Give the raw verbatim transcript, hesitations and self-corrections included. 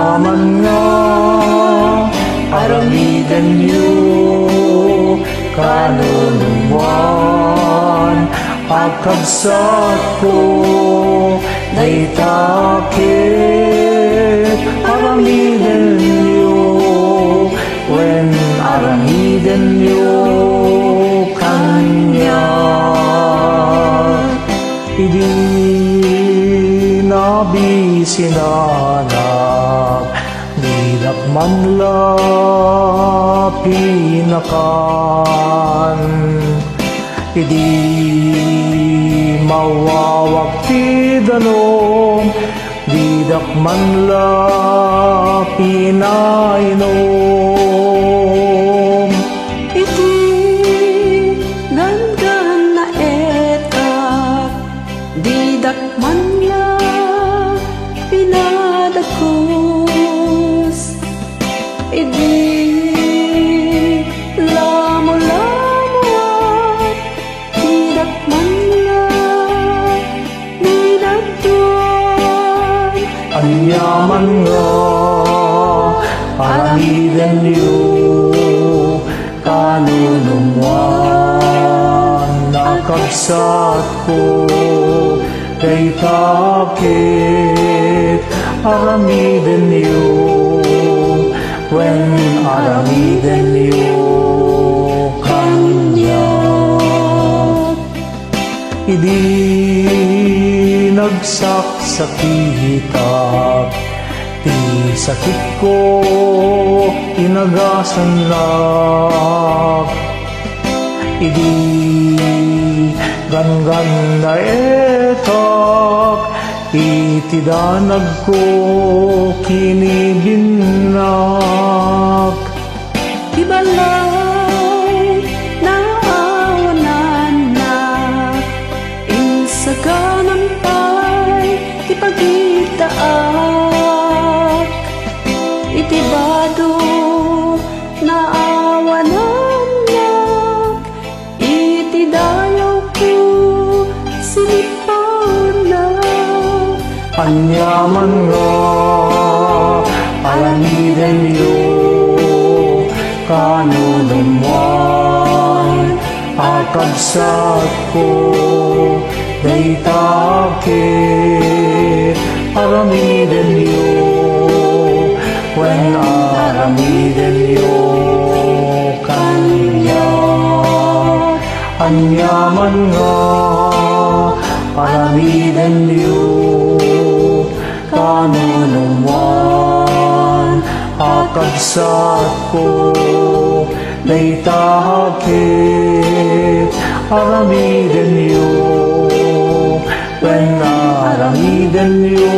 Aman nga aramidenyo, kanunumwan a kabsatko, dayta ket aramidenyo, wen aramidenyo kaniak. Idi nabisinanak, didak man la pinakan. Idi mawawak ti danum, didak man la pinainom. Iti ganggannaetak, didak man la pinadagus. Idi lamulamuak, didak man la binagtuan. Aniaman nga aramidenyo, kanunumwan a kabsatko, dayta ket aramidenyo, wen aramidenyo kaniak. Idi nagsaksakitak, ti sakitko inagasannak. Idi ganggannaetak, iti danagko kinibinnak. Ti balay naawanannak, insaganam pay ti pagiddaak. Iti bado naawanannak, iti dayawko sinipaannak. Aniaman nga aramidenyo, kanunumwan a kabsatko, dayta ket aramidenyo, wen aramidenyo kaniak. Aniaman nga aramidenyo, kanunumwan a kabsatko, dayta ket aramidenyo, wen aramidenyo